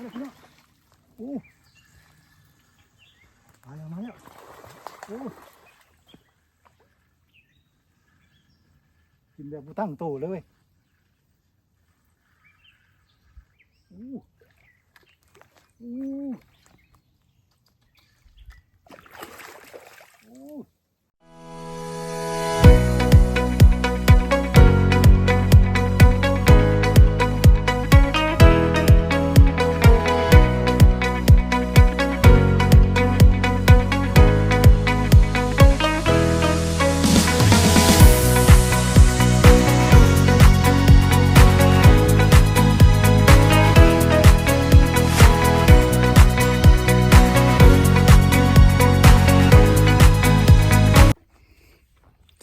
ໂອ້ ມາແລ້ວ ມາແລ້ວ ໂອ້ ກິນແບບບໍ່ຕັ້ງໂຕເລີຍເວີຍ. ໂອ້ ໂອ້ ໂອ້.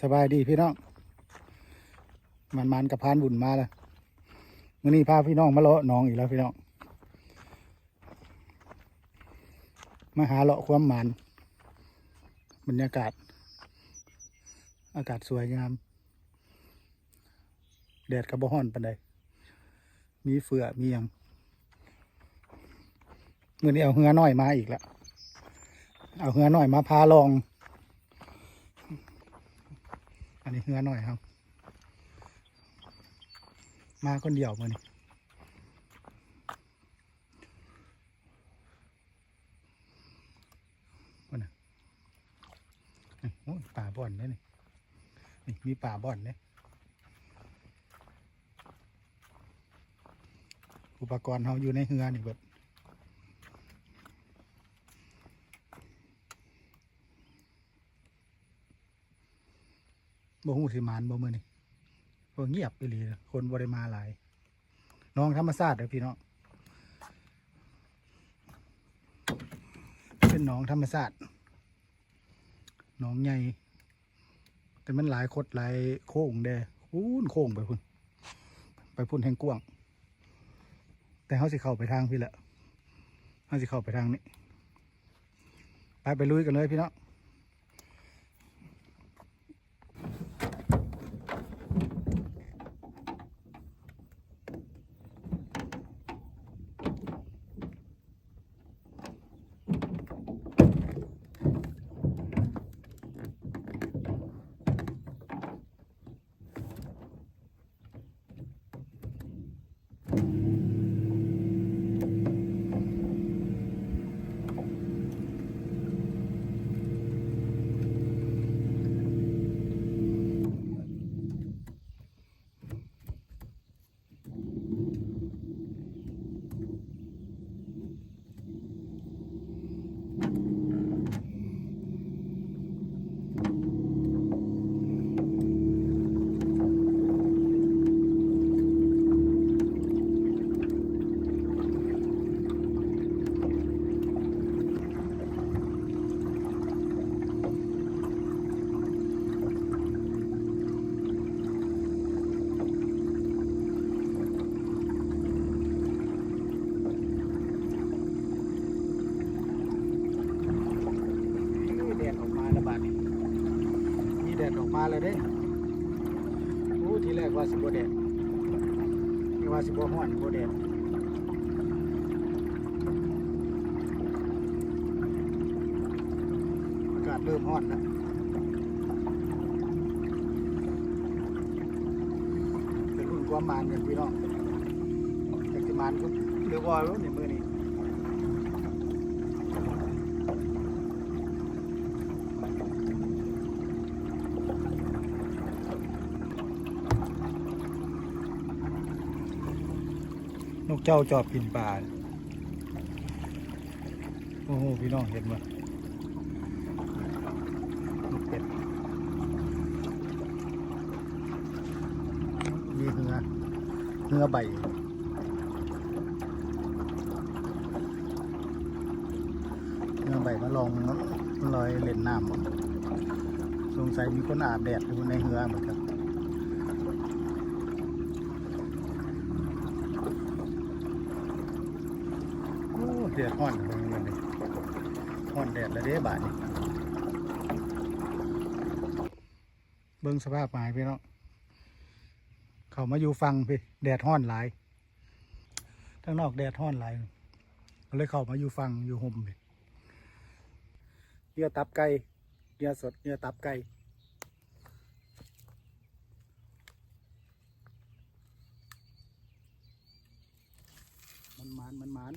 ສະບາຍດີພີ່ນ້ອງ ໝານໆກັບພານບຸນມາແລ້ວ. ມື້ນີ້ພາພີ່ນ້ອງມາເລາະໜອງອີກແລ້ວພີ່ນ້ອງ ມາຫາເລາະຄວາມໝານ. ບັນຍາກາດ ອາກາດສວຍງາມ ແດດກໍບໍ່ຮ້ອນປານໃດ ມີເຟືອມີຫຍັງ. ມື້ນີ້ເອົາເຮືອນ້ອຍມາອີກແລ້ວ ເອົາເຮືອນ້ອຍມາພາລອງ. ອັນນີ້ເຮືອນ້ອຍເຮົາ ມາຄົນດຽວມື້ນີ້. ພຸ້ນນະ ນີ້ ໂອ້ຍ ປາບ່ອນເດ້ນີ້ ນີ້ ມີປາບ່ອນເດ້. ອຸປະກອນເຮົາຢູ່ໃນເຮືອນີ້ເບິດ. ບໍ່ຮູ້ຊິໝານບໍ່ມື້ນີ້ ເພາະງຽບອີ່ຫຼີ ຄົນບໍ່ໄດ້ມາຫຼາຍ. ໜອງທຳມະຊາດເດີພີ່ນ້ອງ ເປັນໜອງທຳມະຊາດ ໜອງໃຫຍ່ ແຕ່ມັນຫຼາຍຄົດຫຼາຍໂຄ້ງເດ້ ພຸ້ນໂຄ້ງໄປພຸ້ນ ໄປພຸ້ນແຮ່ງກວ້າງ. ແຕ່ເຮົາຊິເຂົ້າໄປທາງພີ້ແຫຼະ ເຮົາຊິເຂົ້າໄປທາງນີ້. ໄປ ໄປລຸຍກັນເລີຍພີ່ນ້ອງ. ນີ້ແດດອອກມາແລ້ວບາດນີ້ ນີ້ແດດອອກມາແລ້ວເດ້. ໂອ້ ທີແລກວ່າຊິບໍ່ແດດ ນີ້ວ່າຊິບໍ່ຮ້ອນ ບໍ່ແດດ ອາກາດເລີ່ມຮ້ອນແລ້ວ. ໄປລຸ້ນຄວາມໝານກັນພີ່ນ້ອງ ຈັກຊິໝານຄື ຫຼືບໍ່ໃນມື້ນີ້. ນົກເຈົ້າຈອບກິນປາ. ໂອ້ໂຫ ພີ່ນ້ອງເຫັນບໍ່? ນົກເປັດ ມີເຮືອ ເຮືອໃບ ເຮືອໃບມາລອງ ມາລອຍເລ່ນນ້ຳ. ສົງໄສມີຄົນອາບແດດຢູ່ໃນເຮືອເໝືອນກັນ. ໂອ້ ແດດຮ້ອນເບິ່ງມື້ນີ້ ຮ້ອນແດດແລ້ວເດ້ບາດນີ້. ເບິ່ງສະພາບໝາຍພີ່ນ້ອງ ເຂົ້າມາຢູ່ຝັ່ງພີ້ ແດດຮ້ອນຫຼາຍ ທາງນອກແດດຮ້ອນຫຼາຍ. ກໍເລີຍເຂົ້າມາຢູ່ຝັ່ງຢູ່ຮົ່ມນີ້ ເຫຍື່ອຕັບໄກ່ ເຫຍື່ອສົດ ເຫຍື່ອຕັບໄກ່ ມັນໝານ ມັນໝານ.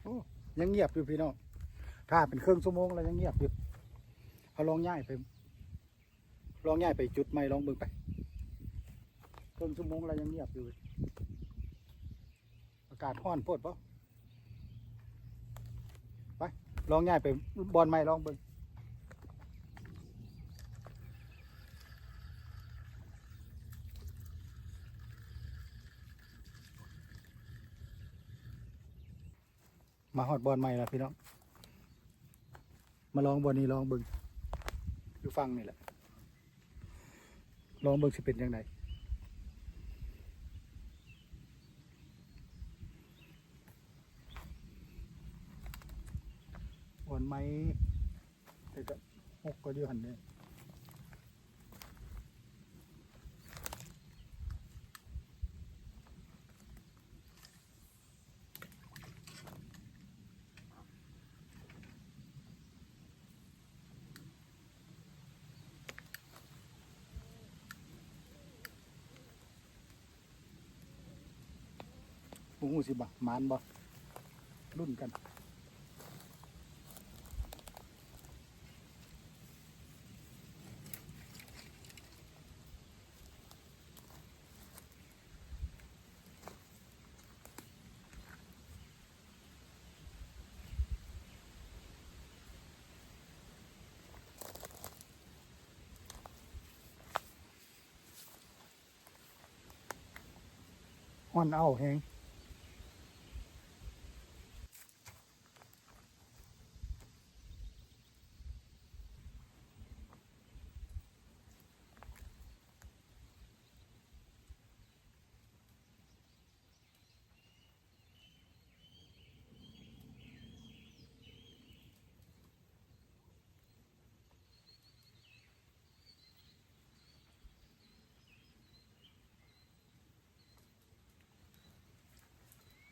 ໂອ້ ຍັງງຽບຢູ່ພີ່ນ້ອງ ຖ້າເປັນເຄິ່ງຊົ່ວໂມງແລ້ວຍັງງຽບຢູ່. ເຮົາລອງຍ້າຍໄປ ລອງຍ້າຍໄປຈຸດໃໝ່ລອງເບິ່ງໄປ. ເຄິ່ງຊົ່ວໂມງແລ້ວຍັງງຽບຢູ່. ອາກາດຮ້ອນໂພດບໍ່? ໄປ ລອງຍ້າຍໄປບ່ອນໃໝ່ລອງເບິ່ງ. ມາຮອດບ່ອນໃໝ່ແລ້ວພີ່ນ້ອງ ມາລອງບ່ອນນີ້ລອງເບິ່ງ ຢູ່ຝັ່ງນີ້ແຫຼະ ລອງເບິ່ງຊິເປັນຈັ່ງໃດ. ບ່ອນໃໝ່ ແຕ່ກໍຫົກກໍຢູ່ຫັ້ນເດ້. ບໍ່ຮູ້ຊິມາ ໝານບໍ່ ລຸ້ນກັນ. ຮ້ອນອ້າວແຮງ.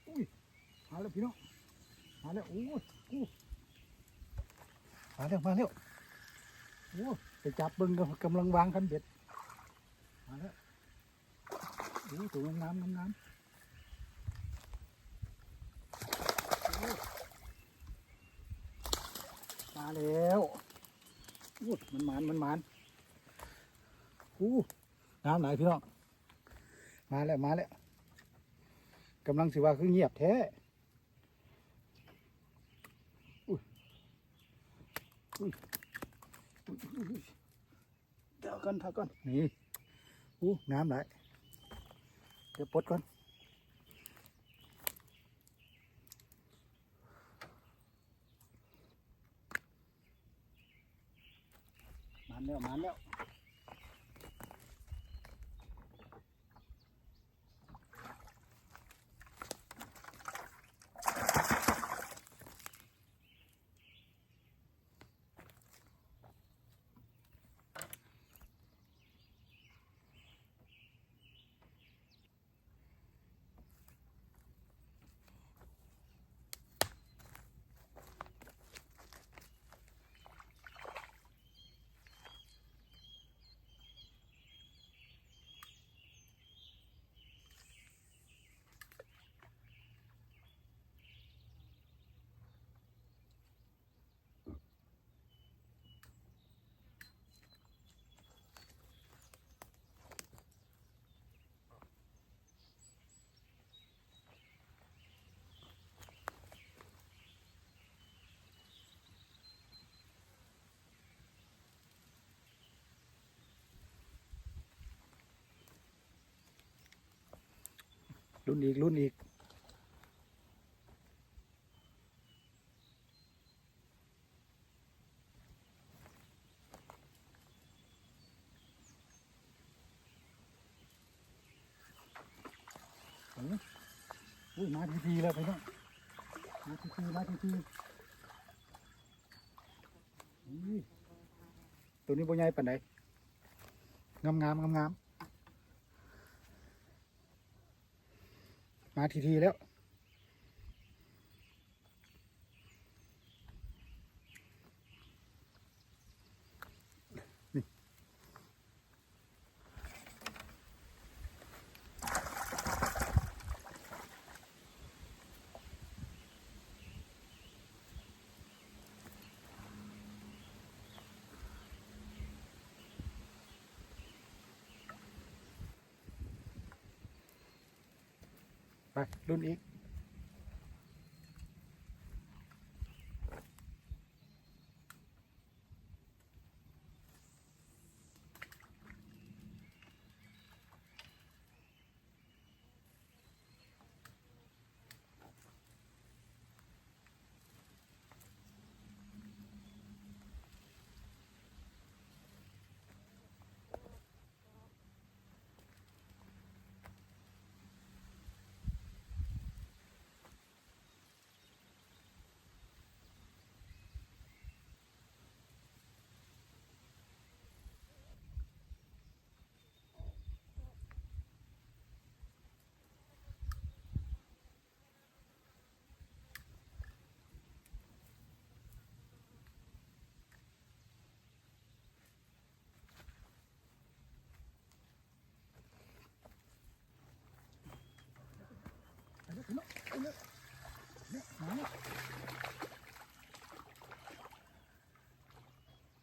ອຸ້ຍ ມາແລ້ວພີ່ນ້ອງ ມາແລ້ວ. ໂອ້ຍ ໂອ້ ມາແລ້ວ ມາແລ້ວ. ໂອ້ ໄປຈັບເບິ່ງ ກຳລັງວາງຄັນເບັດ ມາແລ້ວ. ໂອ້ ໂຕງາມໆ ງາມໆ. ໂອ້ ມາແລ້ວ. ໂອ້ ມັນໝານ ມັນໝານ. ໂອ້ ງາມຫຼາຍພີ່ນ້ອງ. ມາແລ້ວ ມາແລ້ວ. ກຳລັງຊິວ່າຄືງຽບແທ້. ອຸ້ຍ ອຸ້ຍ ອຸ້ຍ ອຸ້ຍ. ຖ້າກ່ອນ ຖ້າກ່ອນ ນີ້. ໂອ້ ງາມຫຼາຍ. ດຽວປົດກ່ອນ. ມາແລ້ວ ມາແລ້ວ. ໂ ລຸ້ນອີກ ລຸ້ນອີກ. ໂອ້ຍ ມາທີໆແລ້ວພີ່ນ້ອງ ມາທີໆ ມາທີໆ. ໂອ້ຍ ໂຕນີ້ບໍ່ໃຫຍ່ປານໃດ ງາມໆ ງາມໆ. ມາທີໆແລ້ວ ນີ້. ໄປ ລຸ້ນອີກ.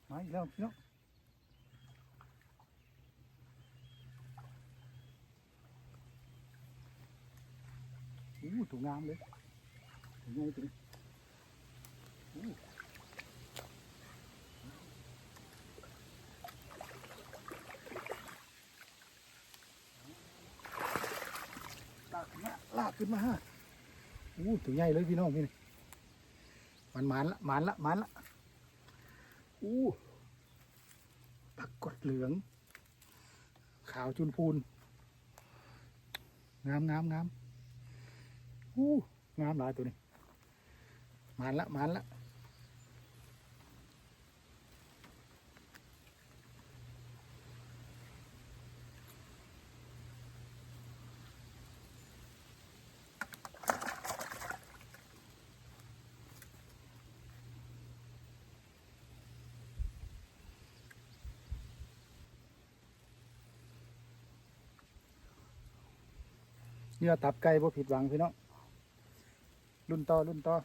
ມາອີກແລ້ວພີ່ນ້ອງ. ໂອ້ ໂຕງາມເລີຍ ໂຕໃຫຍ່ຕົວນີ້. ໂອ້ ລາກຂຶ້ນມາ ລາກຂຶ້ນມາ. ໂອ້ ໂຕໃຫຍ່ເລີຍພີ່ນ້ອງ ນີ້ ໝານໆລະ ໝານລະ ໝານລະ. ໂອ້ ປາກົດເຫຼືອງ ຂາວຈູນພູນ ງາມໆໆ. ໂອ້ ງາມຫຼາຍໂຕນີ້ ໝານລະ ໝານລະ. ເນື້ອຕັບໄກ່ບໍ່ຜິດຫວັງພີ່ນ້ອງ ລຸ້ນຕໍ່ ລຸ້ນຕໍ່.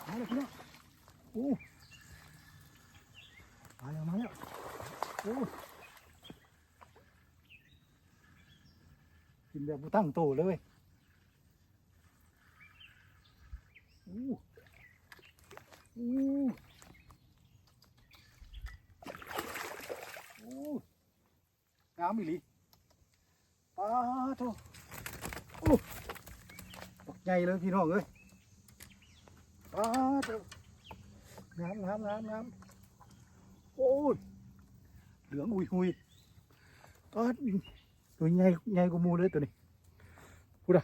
ມາແລ້ວພີ່ນ້ອງ ໂອ້ ມາແລ້ວ ມາແລ້ວ ໂອ້ ກິນແບບບໍ່ຕັ້ງໂຕເລີຍເວີຍ. ໂອ້ ໂອ້ ໂອ້ ງາມອີ່ຫຼີ ປາໂທ້ ໂອ້ ບັກໃຫຍ່ເລີຍພີ່ນ້ອງເອີຍ. ປາດ ງາມ ງາມ ງາມ ງາມ ໂອ້ຍ ເຫຼືອງອຸຍຫຸຍ ປາດ ໂຕໃຫຍ່ ໃຫຍ່ກວ່າໝູ່ເລີຍໂຕນີ້ ພຸ້ນນະ.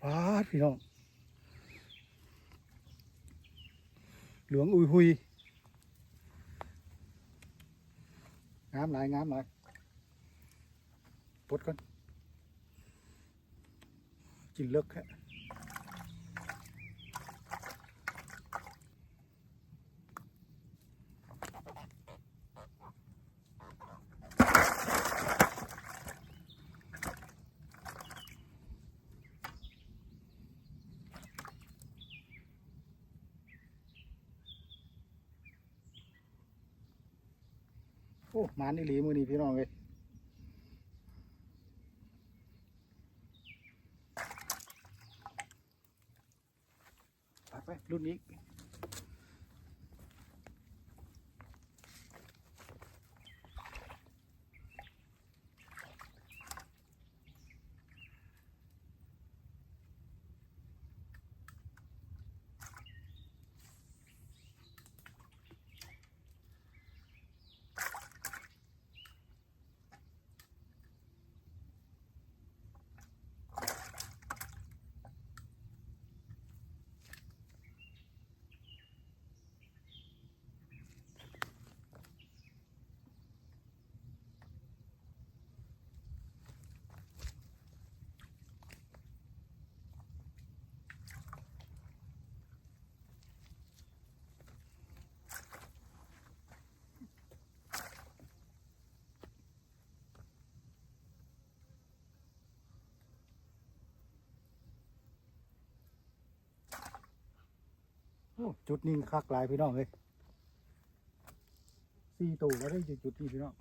ປາດ ພີ່ນ້ອງ ເຫຼືອງອຸຍຫຸຍ ງາມຫຼາຍ ງາມຫຼາຍ ປົດກ່ອນ ກິນເລິກແທ້. ໂອ້ ໝານອີ່ຫຼີມື້ນີ້ພີ່ນ້ອງເອີຍ. ໄປໆ ລຸ້ນອີກ. ໂອ້ ຈຸດນີ້ຄັກຫຼາຍພີ່ນ້ອງເອີຍ ສີ່ໂຕແລ້ວເດ້ ຢູ່ຈຸດນີ້ພີ່ນ້ອງ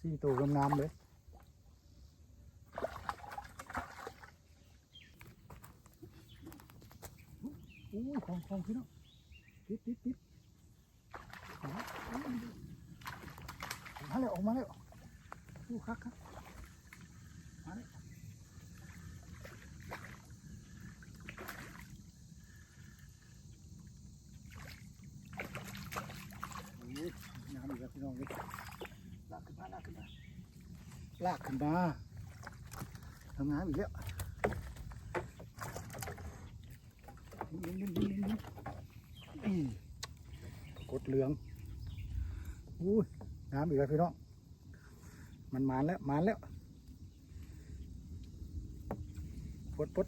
ສີ່ໂຕງາມໆເລີຍ. ໂອ້ຍ ຂອງ ຂອງພີ່ນ້ອງ ຕິດ ຕິດ ຕິດ. ມາແລ້ວ ອອກມາແລ້ວ ໂອ້ ຄັກໆ ມາແລ້ວ ໂອ້ຍ ງາມອີກແລ້ວພີ່ນ້ອງເອີຍ ລາກຂຶ້ນມາ ລາກຂຶ້ນມາ ລາກຂຶ້ນມາ ງາມໆອີກແລ້ວ. ປາກົດເຫຼືອງ ໂອ້ຍ ງາມອີກແລ້ວພີ່ນ້ອງ ມັນໝານແລ້ວ ໝານແລ້ວ ປົດ ປົດ.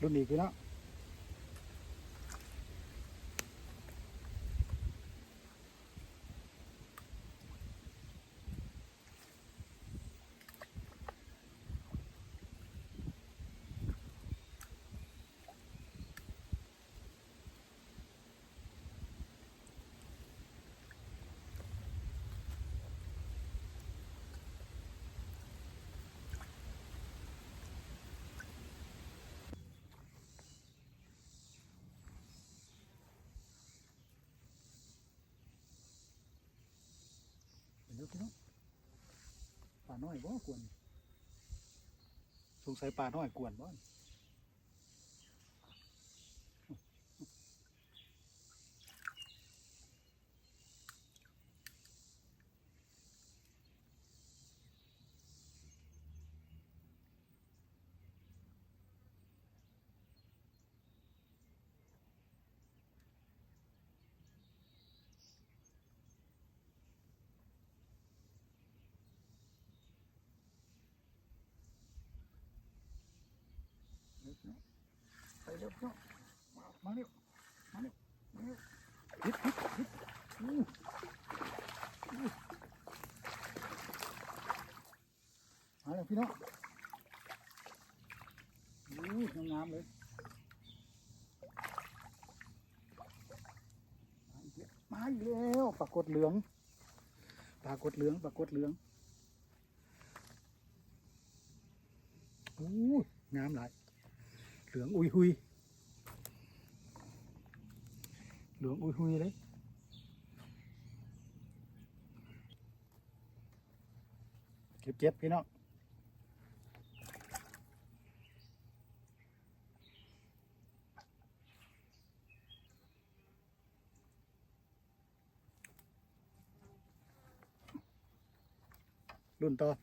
ລຸ້ນອີກພີ່ນ້ອງ. ເຫັນແລ້ວພີ່ນ້ອງ ປານ້ອຍບໍ່ກວນ ສົງໄສປານ້ອຍກວນບໍ່. ໄປເລັວເນາະ ມາເລັວ ມາເລັວ ມາເລັວ ມາເລັວ ມາເລັວ ມາເລັວ ມາເລັວ ມາເລັວ ພີ່ນ້ອງ ໂອ້ຍ ງາມໆເລີຍ ມາອີກແລ້ວ ມາອີກແລ້ວ ປາກົດເຫຼືອງ. ປາກົດເຫຼືອງ ປາກົດເຫຼືອງ. ໂອ້ ງາມຫຼາຍ ເຫຼືອງອຸຍຫຸຍ ເຫຼືອງອຸຍຫຸຍເລີຍ. ເກັບໆ ພີ່ນ້ອງ. ລຸ້ນຕໍ່.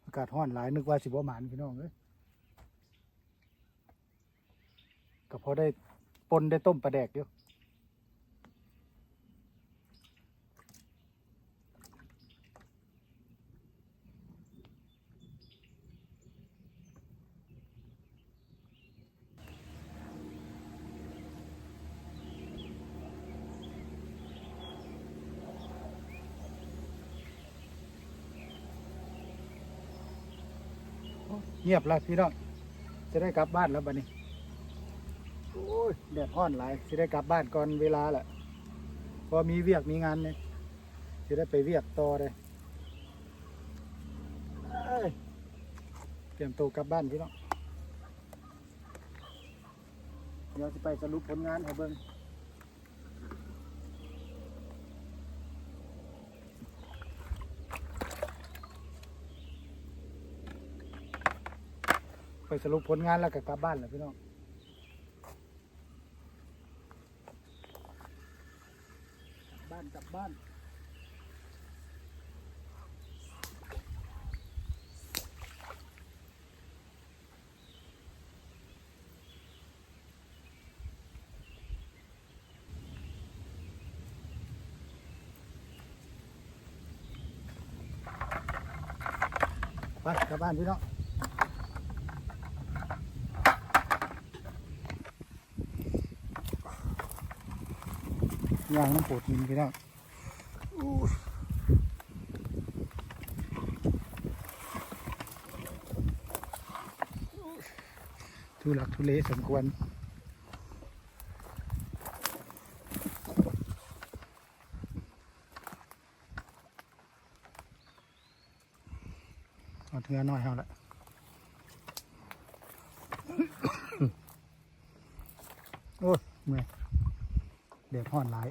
ອາກາດຮ້ອນຫຼາຍ ນຶກວ່າຊິບໍ່ໝານ ພີ່ນ້ອງເອີຍ. ກໍພໍໄດ້ປົ່ນໄດ້ຕົ້ມປາແດກຢູ່. ງຽບລະພີ່ນ້ອງ ຈະໄດ້ກັບບ້ານລະບາດນີ້. ໂອ້ຍ ແດດຮ້ອນຫຼາຍ ຊິໄດ້ກັບບ້ານກ່ອນເວລາລະ ເພາະມີວຽກມີງານນີ້ ຊິໄດ້ໄປວຽກຕໍ່ເດ້. ເອີຍ ຕຽມໂຕກັບບ້ານພີ່ນ້ອງ. ດຽວຊິໄປສະຫຼຸບຜົນງານໃຫ້ເບິ່ງ. ໄປສະຫຼຸບຜົນງານແລ້ວກໍກັບບ້ານແຫຼະພີ່ນ້ອງ. ກັບບ້ານ ກັບບ້ານ. ໄປ ກັບບ້ານພີ່ນ້ອງ. ຍ່າງນ້ຳໂຂດຫີນພີ່ນ້ອງ. ໂອ້ຍ ທຸລັກທຸເລສົມຄວນ. ຮອດເຮືອນ້ອຍເຮົາລະ. ໂອ້ຍ ເມື່ອຍ ແດດຮ້ອນຫຼາຍ.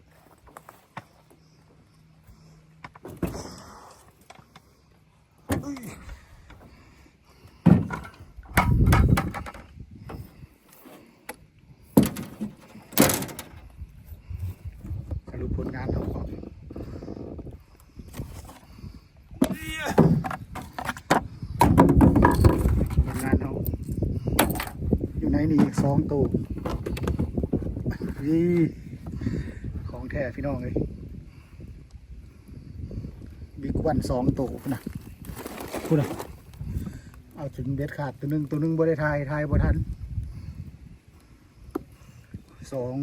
ສະຫຼຸບຜົນງານເຮົາເນາະ ຜົນງານເຮົາ ຢູ່ໃນນີ້ອີກສອງໂຕ. ນີ້ຂອງແທ້ພີ່ນ້ອງເອີຍ. ບິກວັນສອງໂຕພຸ້ນນະ ພຸ້ນນະ. ເອົາຈົນເດັດຂາດ ໂຕໜຶ່ງ ໂຕໜຶ່ງບໍ່ໄດ້ຖ່າຍ ຖ່າຍບໍ່ທັນ. ສອງ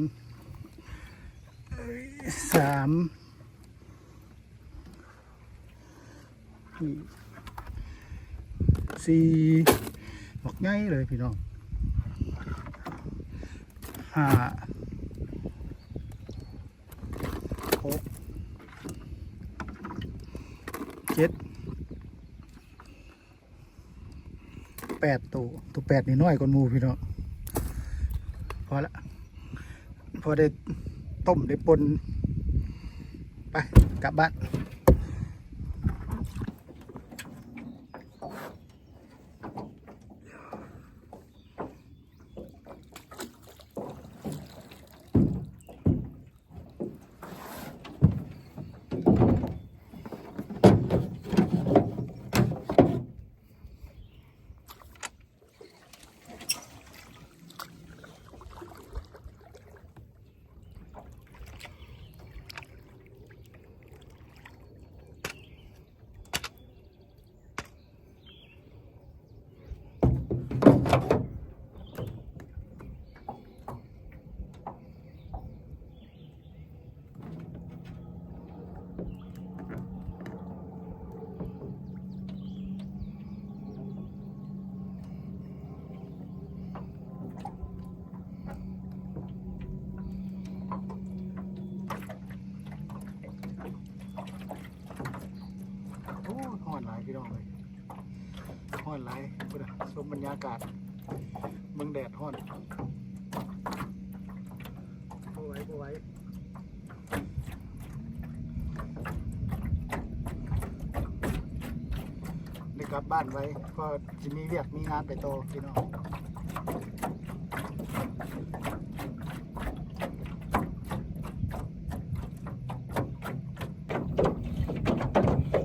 ສາມ ສີ່ ບັກໃຫຍ່ເລີຍພີ່ນ້ອງ. ຫ້າ ຫົກ ເຈັດ ແປດໂຕ. ໂຕແປດນີ້ນ້ອຍກວ່າໝູ່ພີ່ນ້ອງ. ພໍລະ ພໍໄດ້ຕົ້ມໄດ້ປົ່ນ. ໄປ ກັບບ້ານ. ໂ ຫຼາຍ ພຸ້ນນະ ຊົມບັນຍາກາດ ເບິ່ງແດດຮ້ອນ ບໍ່ໄຫວ ບໍ່ໄຫວ ໄດ້ກັບບ້ານໄວ ເພາະຊິມີວຽກມີງານໄປຕໍ່ພີ່ນ້ອງ.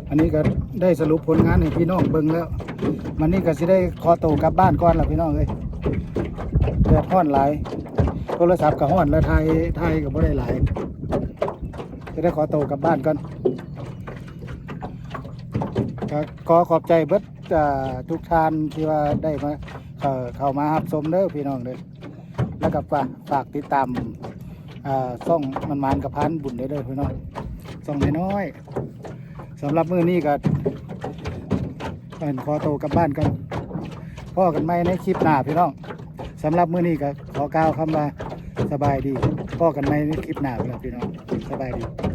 ອັນນີ້ກໍໄດ້ສະຫຼຸບຜົນງານໃຫ້ພີ່ນ້ອງເບິ່ງແລ້ວ ບັດນີ້ກໍຊິໄດ້ຂໍໂຕກັບບ້ານກ່ອນລະພີ່ນ້ອງເອີຍ ແດດຮ້ອນຫຼາຍ ໂທລະສັບກໍຮ້ອນແລ້ວ ຖ່າຍ ຖ່າຍກໍບໍ່ໄດ້ຫຼາຍ ຈະໄດ້ຂໍໂຕກັບບ້ານກ່ອນ ກໍຂໍຂອບໃຈເບິດ ອ່າ ທຸກທ່ານທີ່ວ່າໄດ້ມາ ເຂົ້າ ເຂົ້າມາຮັບຊົມເດີພີ່ນ້ອງເດີ ແລ້ວກໍຝາກ ຝາກຕິດຕາມ ອ່າ ຊ່ອງໝານໆກັບພານບຸນເດີພີ່ນ້ອງ ຊ່ອງນ້ອຍໆ. ສຳລັບມື້ນີ້ກໍ ເອີ້ນຂໍໂຕກັບບ້ານກ່ອນ ພໍ້ກັນໃໝ່ໃນຄລິບໜ້າພີ່ນ້ອງ. ສຳລັບມື້ນີ້ກໍຂໍກ່າວຄຳວ່າສະບາຍດີ ພໍ້ກັນໃໝ່ໃນຄລິບໜ້າພີ່ນ້ອງ ສະບາຍດີ.